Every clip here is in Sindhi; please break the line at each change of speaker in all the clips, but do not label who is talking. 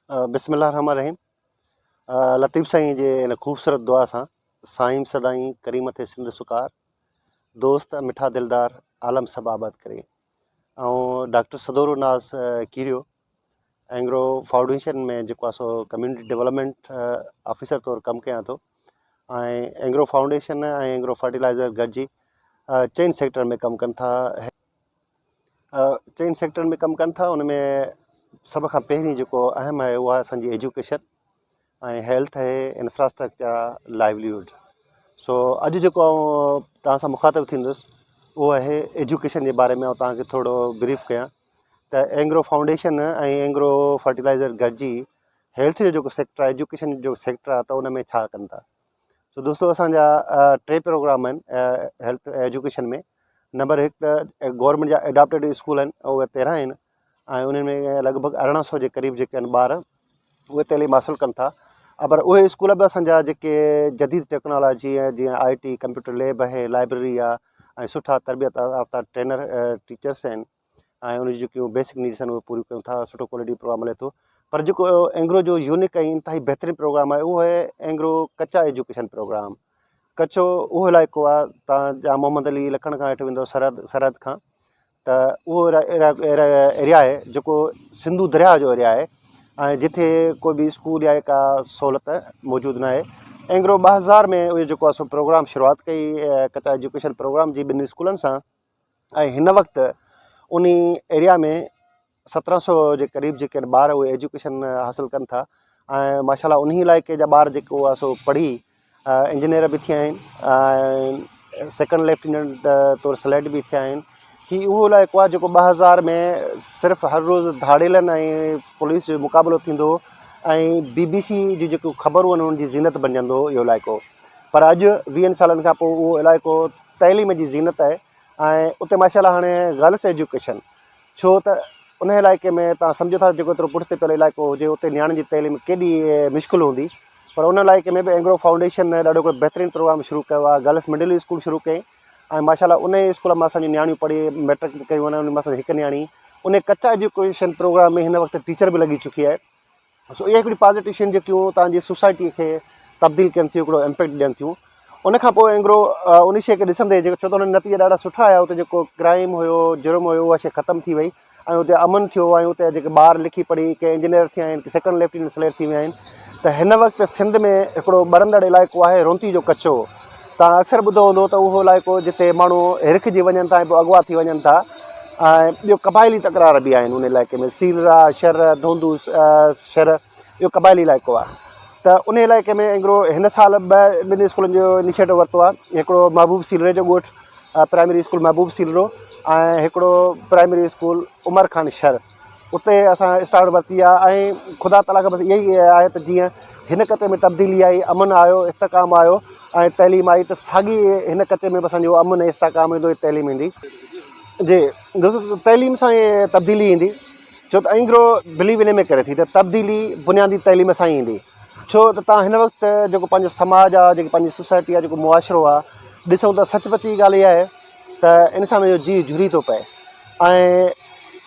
بسم الله الرحمن الرحيم لطيف سائين جي ان خوبصورت دعا سان سائين سدائين ڪريم تي سنڌ سڪار دوست مٺا دلدار عالم سڀ آباد ڪري ۽ ڊاڪٽر سدورو ناز ڪيريو اينگرو فائونڊيشن ۾ جيڪو آهي سو ڪميونٽي ڊولپمينٽ آفيسر طور ڪم ڪيان ٿو ۽ اينگرو فائونڊيشن ۽ اينگرو فرٽيلائزر گڏجي چئن سيڪٽر ۾ ڪم ڪن ٿا چئن سيڪٽرن ۾ ڪم ڪن ٿا ان ۾ سڀ کان پهرين جيڪو اهم آهي اها اسانجي ايجوڪيشن ۽ هيلٿ آهي انفراسٽرڪچر آهي لائيوليهوڊ سو اڄ جيڪو آئون توهان سان مخاطب ٿيندس اهو آهي ايجوڪيشن جي باري ۾ آئون توهان کي ٿورو بريف ڪيان ته اينگرو فائونڊيشن ۽ اينگرو فرٽيلائزر گڏجي هيلٿ جو جيڪو سيڪٽر آهي ايجوڪيشن جو سيڪٽر آهي ته ان ۾ ڇا ڪن ٿا سو دوستو اسان جا ٽي پروگرام آهن هيلٿ ايجوڪيشن ۾ نمبر هڪ ته گورنمينٽ جا ايڊاپٽيڊ اسڪول آهن اهي 13 آهن ۽ انهن ۾ لڳ ڀڳ 1800 جي قريب جيڪي آهن ٻار اهي تعليم حاصل ڪن ٿا پر اهي اسڪول به اسان جا جيڪي جديد ٽيڪنالاجي جيئن آء ٽي ڪمپيوٽر ليب آهي لائبريري آهي ۽ سٺا تربيت يافته ٽرينر ٽيچرس آهن ۽ ان جون جيڪيون بيسڪ نيڊس آهن اهي پوريون ڪيون ٿا سٺو ڪوالٽي پروگرام هلي ٿو پر جيڪو اينگرو جو يونيڪ ۽ انتهائي بهترين پروگرام آهي اهو آهي اينگرو ڪچا ايجوڪيشن پروگرام ڪچو اهو علائقو آهي تان جا محمد علي لکڻ کان هيٺ ويندو سرحد سرحد کان ته اهو ايريا آهي جيڪو سنڌو درياهه جو ايريا آهي ۽ جتي ڪوئي به اسڪول يا ڪا سهولت موجود نه آهي اينگرو 2000 ۾ اهو جيڪو آهي سو پروگرام شروعات ڪئي ڪچا ايجوڪيشن پروگرام جي ٻن اسڪولن سان ۽ هن وقت انهي ايريا ۾ 1700 جي قريب جيڪي آهن ٻار اهي ايجوڪيشن حاصل ڪن ٿا ۽ ماشاء الله انهي علائقي جا ٻار جيڪو آهي سو پڙهي انجنيئر به ٿيا آهن ۽ سيڪنڊ ليفٽيننٽ طور سليڪٽ به ٿيا آهن هي اهو علائقو آهي جيڪو 2000 ۾ صرف هر روز ڌاڙيلن ۽ پوليس جو مقابلو ٿيندو هو ۽ بي بي سي جون جيڪيون خبرون آهن انهن جي زينت بنجندو هو اهو علائقو پر اڄ 20 سالن کان پوء اهو علائقو تعليم جي زينت آهي ۽ اتي ماشاء الله هاڻي گرلس ايجوڪيشن ڇو ته ان علائقي ۾ تان سمجهو ٿا جيڪو ايترو پٺتي پيل علائقو هجي اتي نياڻين جي تعليم ڪيڏي مشڪل هوندي پر ان علائقي ۾ به اينگرو فائونڊيشن ڏاڍو هڪڙو بهترين پروگرام شروع ڪيو آهي گرلس مڊل اسڪول شروع ڪئي ۽ ماشاء الله ان اسڪول مان اسان جون نياڻيون پڙهي ميٽرڪ به ڪيون آهن ان مان اسان جي هڪ نياڻي ان ڪچا ايجوڪيشن پروگرام ۾ هن وقت ٽيچر به لڳي چڪي آهي سو اهي هڪڙي پازيٽو شيون جيڪيون توهان جي سوسائٽي کي تبديل ڪن ٿيون هڪڙو امپيڪٽ ڏين ٿيون ان کان پوء اينگرو ان شيء کي ڏسندي جيڪو ڇو ته ان نتيجا ڏاڍا سٺا آيا اتي جيڪو ڪرائم هيو جرم هيو اها شيء ختم ٿي وئي ۽ اتي امن ٿيو ۽ اتي جيڪي ٻار لکي پڙهي ڪي انجنيئر ٿيا آهن ڪي سيڪنڊ ليفٽيننٽ سليڪٽ ٿي ويا آهن ته هن وقت سنڌ ۾ هڪڙو ٻرندڙ علائقو آهي رونتي جو ڪچو توهان اڪثر ٻڌو هوندو ته اهو علائقو جتي ماڻهو هرکجي وڃن ٿا ۽ پوء اغوا ٿي وڃن ٿا ۽ ٻيو قبائلي تڪرار به آهن ان علائقي ۾ سيلرا شھر ڌونڌو شھر اهو قبائلي علائقو آهي ته ان علائقي ۾ اينگرو هن سال ٻه ٻن اسڪولن جو انيشيٽو ورتو آهي هڪڙو محبوب سيلري جو ڳوٺ پرائمري اسڪول محبوب سيلرو ۽ هڪڙو پرائمري اسڪول عمر خان شھر اتي اسان اسٽارٽ ورتي آهي ۽ خدا تعاليٰ کان بس اها ئي آهي ته جيئن هن ڪچي ۾ تبديلي آئي امن آيو استحڪام آيو ۽ تعليم آئي ته ساڳي هن ڪچي ۾ به اسانجو امن ۽ استحڪام ايندو ۽ تعليم ايندي جي دوستو تعليم سان ئي تبديلي ايندي ڇو ته اينگرو بليو ان ۾ ڪري ٿي ته تبديلي بنيادي تعليم سان ئي ايندي ڇو ته تان هن وقت جيڪو پنهنجو سماج آهي جيڪي پنهنجي سوسائٽي آهي جيڪو معاشرو آهي ڏسون ته سچ پچ جي ڳالهه اها آهي ته انسان جو جيء جهري ٿو پئي ۽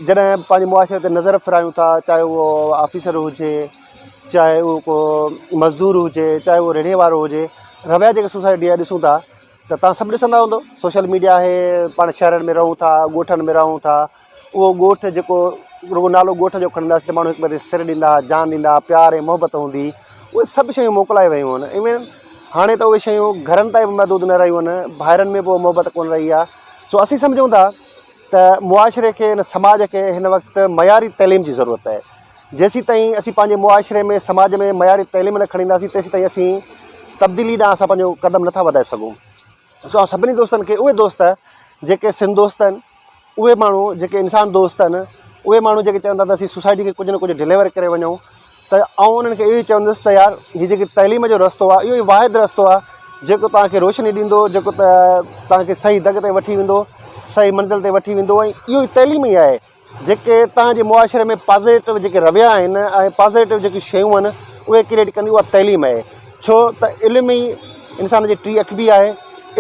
جڏهن پنهنجي معاشري تي نظر ڦيرايون ٿا چاهي اهو آفيسر هجي چاهي اهو ڪو مزدور هجي چاهي اهو ريڙهي وارو هجي رويا جيڪي سوسائٽي جا ڏسون ٿا ته توهان سڀ ڏسندا هوندو سوشل ميڊيا آهي پاڻ شهرن ۾ رهون ٿا ڳوٺن ۾ رهون ٿا اهو ڳوٺ جيڪو رڳو نالو ڳوٺ جو کڻنداسين ته ماڻهو هڪ ٻئي تي سر ڏيندا جان ڏيندا پيار ۽ محبت هوندي اهي سڀ شيون موڪلائي ويون آهن ايون هاڻي ته اهي شيون گهرن تائين به محدود نه رهيون آهن ڀائرن ۾ به اها محبت ڪونه رهي آهي سو اسين سمجهون ٿا ته معاشري کي ان سماج کي هن وقت معياري تعليم جي ضرورت آهي جيسين تائين اسين پنهنجي معاشري ۾ سماج ۾ معياري تعليم نه کڻي اينداسين تيسين تائين اسين تبديلي ڏانهن اسان پنهنجو قدم نٿا وڌائي سگهون سو آئون سڀني دوستن کي اهي دوست جيڪي سنڌ دوست آهن اهي ماڻهو جيڪي انسان دوست آهن اهي ماڻهو جيڪي چون ٿا ته اسين سوسائٽي کي ڪجهه نه ڪجهه ڊليور ڪري وڃون ته آئون انهن کي اهو ئي چوندس ته يار هي جيڪي تعليم جو رستو آهي اهو ئي واحد رستو آهي جيڪو توهان کي روشني ڏيندو جيڪو توهان کي صحيح دڳ تي وٺي ويندو صحيح منزل تي وٺي ويندو ۽ اهو ئي تعليم ئي آهي جيڪي توهان جي معاشري ۾ پازيٽو جيڪي رويا آهن ۽ پازيٽو جيڪي شيون آهن اهي ڪريئيٽ ڪندي اها تعليم آهي ڇو ته علم ئي انسان جي ٽي اک به آهي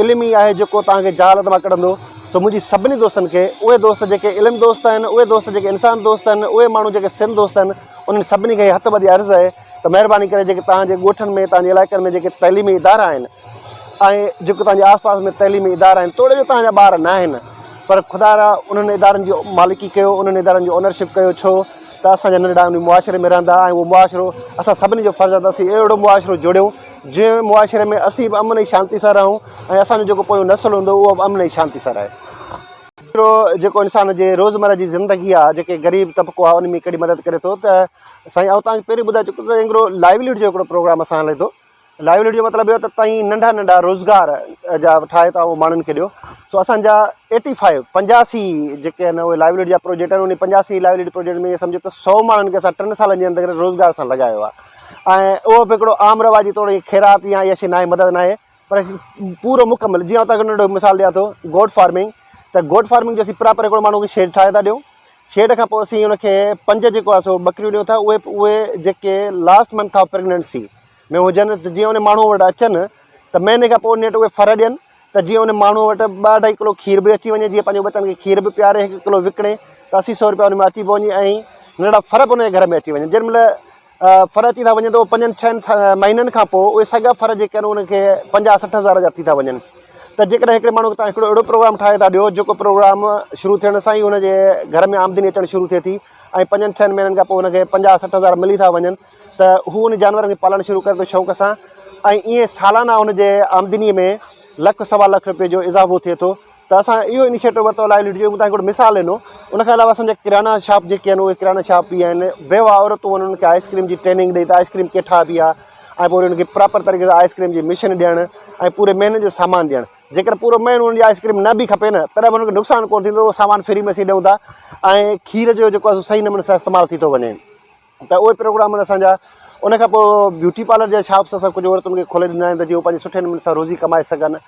علم ئي آهي جيڪو توهان کي جهالت مان ڪڍندو. سو منهنجي سڀني دوستن کي اهي دوست جيڪي علم دوست آهن اهي دوست جيڪي انسان دوست آهن اهي ماڻهو جيڪي سنڌ دوست آهن انهن سڀني کي هٿ ٻڌي عرض آهي ته مهرباني ڪري جيڪي توهان جي ڳوٺن ۾ توهان جي علائقن ۾ جيڪي تعليمي ادارا آهن ۽ جيڪو توهان جي آس پاس ۾ تعليمي ادارا آهن توڙي جو توهان جا ٻار نه آهن پر خدا را انهن ادارن جي مالڪي ڪيو انهن ادارن جي اونرشپ ڪيو ڇو ته اسان جا ننڍڙا ان معاشري ۾ رهندا ۽ اهو معاشرو اسان سڀني جو فرض آهي ته اسين اهڙو معاشرو جوڙيون جنهن معاشري ۾ اسين به امن ۽ شانتي سان رهون ۽ اسان جو جيڪو پويون نسل هوندو اهو به امن ۽ شانتي سان رهي. جيڪو انسان جي روزمره جي زندگي آهي جيڪي غريب طبقو آهي ان ۾ ڪهڙي مدد ڪري ٿو ته سائين آئون توهان کي پهرين ٻڌائي چڪو ته هڪڙو لائيوليهوڊ جو هڪڙو پروگرام اسان هلي ٿو لائيوليهوڊ جو مطلب اهو ته تائين ننڍا ننڍا روزگار جا ٺاهي ٿا اهو ماڻهن کي ڏيو سو اسان جا ايٽي فائيو 85 جيڪي آهن اهي لائيوليهوڊ جا پروجيڪٽ آهن ان 85 لائيوليهوڊ پروجيڪٽ ۾ سمجهو ته 100 ماڻهن کي اسان 3 سالن جي اندر روزگار سان لڳايو آهي ۽ اهو به هڪڙو عام رواجي طور خيرات يا اها شي ناهي مدد ناهي پر پورو مڪمل جيئن آئون توهان کي ننڍو مثال ڏيان ٿو گوٽ فارمنگ ته گوٽ فارمنگ جو اسين پراپر هڪڙو ماڻهو کي شيڊ ٺاهي ٿا ڏيون شيڊ کان پوء اسين ان کي پنج جيڪو آهي سو ٻڪريون ڏيون ٿا اهي اهي جيڪي لاسٽ منٿ آف پريگننسي ۾ هجن ته جيئن ان ماڻهو وٽ اچن ته مهيني کان پوء ان وٽ اهي ڦر ڏين ته جيئن ان ماڻهو وٽ ٻه اڍائي ڪلو کير به اچي وڃي جيئن پنهنجي ٻچن کي کير به پياري هڪ ڪلو وڪڻي ته 80 سو روپيا ان ۾ اچي به وڃي ۽ ننڍڙا ڦر به ان جي گهر ۾ اچي وڃن جنهن مهل ڦر اچي ٿا وڃن ته اهي پنجن ڇهن مهينن کان پوء اهي ساڳيا ڦر جيڪي آهن انهن کي 50 60 هزار جا ٿي ٿا وڃن ته جيڪڏهن هڪڙي ماڻهو کي توهان هڪڙو اهڙو پروگرام ٺاهي ٿا ڏيو جيڪو پروگرام شروع ٿيڻ سان ئي هن جي گهر ۾ آمدني اچڻ شروع ٿئي ٿي ۽ پنجن ڇهن مهينن کان پوء هن کي 50 60 هزار ملي ٿا وڃن ته هو ان جانورن کي پالڻ شروع ڪري ٿو شوق سان ۽ ائين سالانه هن جي آمدني ۾ لک سوا لک روپئي جو اضافو ٿئي ٿو ته اسان اهو انيشيٽو ورتو لائيوليهوڊ جو مون تان هڪڙو مثال ڏنو ان کان علاوه اسان جا ڪريانا شاپ جيڪي آهن اهي ڪريانا شاپ به آهن بيواه عورتون آهن انهن کي آئس ڪريم جي ٽريننگ ڏئي ته آئس ڪريم ڪيئن ٺاهبي آهي ۽ پوء انهن کي پراپر طريقي سان آئس ڪريم جي مشين ڏيڻ ۽ پوري مهيني جو سامان ڏيڻ جيڪر پورو مهينو انهن جي آئس ڪريم نه به کپي نه تڏهن به انهن کي نقصان ڪونه ٿيندو اهو سامان فري ۾ اسين ڏيون ٿا ۽ کير جو جيڪو آهي صحيح نموني سان استعمال ٿي ٿو وڃي ته اهي پروگرام آهن اسان جا ان کان پوء بيوٽي پارلر جا شاپس اسان ڪجهه عورتن کي کولي ڏنا آهن ته جيئن هو پنهنجي سٺي نموني سان روزي ڪمائي سگهن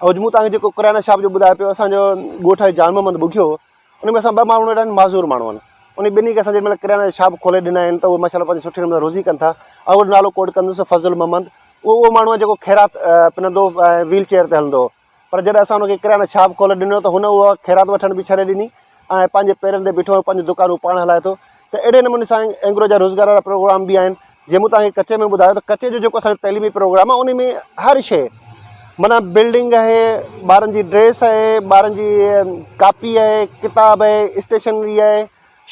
۽ مون توهان کي جيڪو ڪريانا شاپ جو ٻڌايو پيو اسان جو ڳوٺ آهي جان محمد ٻگهيو ان ۾ اسان ٻه ماڻهو اهڙا آهن معذور ماڻهو آهن ان ٻنهي کي اسان جنهن مهل ڪريانا جا شاپ کولي ڏنا آهن ته اهي ماشاء الله پنهنجي سٺي نموني سان روزي ڪن ٿا ۽ اهو نالو ڪوٽ ڪندس فضل محمد اهو اهو ماڻهو آهي جيڪو خيرات پنندو ۽ ويل چيئر تي هلندو هو پر جڏهن اسان هن کي ڪريانه شاپ کولي ڏنو ته هن اها خيرات وٺڻ به ڇڏي ڏني ۽ پنهنجي پيرن تي بيٺو ۽ پنهنجو دڪان هو پاڻ هلائي ٿو ته اهڙي نموني سان اينگرو جا روزگار وارا پروگرام به آهن جيئن مون توهان کي ڪچي ۾ ٻڌايو ته ڪچي جو جيڪو اسان جو تعليمي پروگرام آهي ان ۾ هر شيء معنيٰ بلڊنگ آهي ٻارن جي ڊريس آهي ٻارن جي ڪاپي آهي ڪتاب آهي اسٽيشنري آهي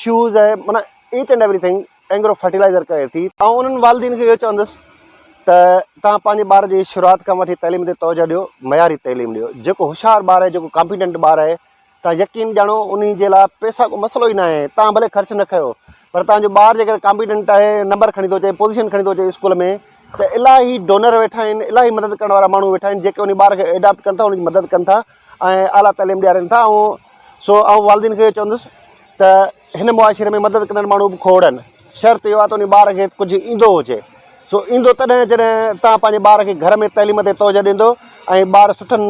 شوز آهي معنيٰ each and every thing Engro fertilizer ڪري ٿي. آئون انهن والدين کي اهو چوندس ته توهان پنهنجي ٻار جي شروعات کان وٺي تعليم تي توجهه ڏيو، معياري تعليم ڏيو، جيڪو هوشيار ٻار آهي، جيڪو ڪامپيٽنٽ ٻار آهي توهان يقين ڄاڻو انهي جي لاء پئسا ڪو مسئلو ئي ناهي، توهان ڀلي خرچ نه ڪيو پر توهان جو ٻار جيڪڏهن ڪامپيٽنٽ آهي، نمبر کڻي ٿو اچي، پوزيشن کڻي ٿو اچي اسڪول ۾ ته الاهي ڊونر ويٺا آهن، الاهي مدد ڪرڻ وارا ماڻهو ويٺا آهن جيڪي انهي ٻار کي ايڊاپٽ ڪن ٿا، ان جي مدد ڪن ٿا ۽ اعليٰ تعليم ڏيارين ٿا. آئون سو آئون والدين کي اهو چوندس ته هن معاشري ۾ مدد ڪندڙ ماڻهو به کوڙ آهن شرط اهو آهي ته ان ٻار کي ڪجهه ايندو هجي سو ايندو تڏهن جڏهن توهان پنهنجي ٻار کي گهر ۾ تعليم تي توجه ڏيندو ۽ ٻار سٺن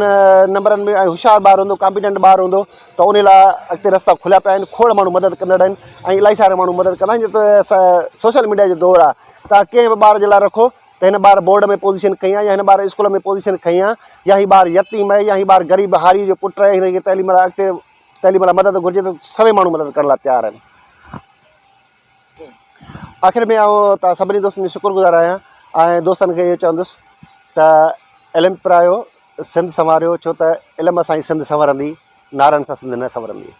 نمبرن ۾ ۽ هوشيار ٻار هوندو ڪامپيٽنٽ ٻار هوندو ته ان لاء اڳتي رستا کليا پيا آهن کوڙ ماڻهو مدد ڪندڙ آهن ۽ الاهي سارا ماڻهو مدد ڪندا آهن جيئن ته سوشل ميڊيا جو دور آهي توهان ڪنهن به ٻار جي لاء رکو ته هن ٻار بورڊ ۾ پوزيشن کنئي آهي يا هن ٻار اسڪول ۾ پوزيشن کنئي آهي يا هي ٻار يتيم آهي يا هي ٻار غريب هاري جو پٽ آهي هن کي تعليم لاء اڳتي تعليم لاء مدد گهرجي ته سوين ماڻهو مدد ڪرڻ لاء تيار آهن. آخر ۾ آئون توهان سڀني دوستن جو شڪر گذار آهيان ۽ دوستن کي اهو چوندس ته علم پرايو سنڌ سنواريو ڇو ته علم سان ئي سنڌ سنورندي نعرن سان سنڌ نه سنورندي.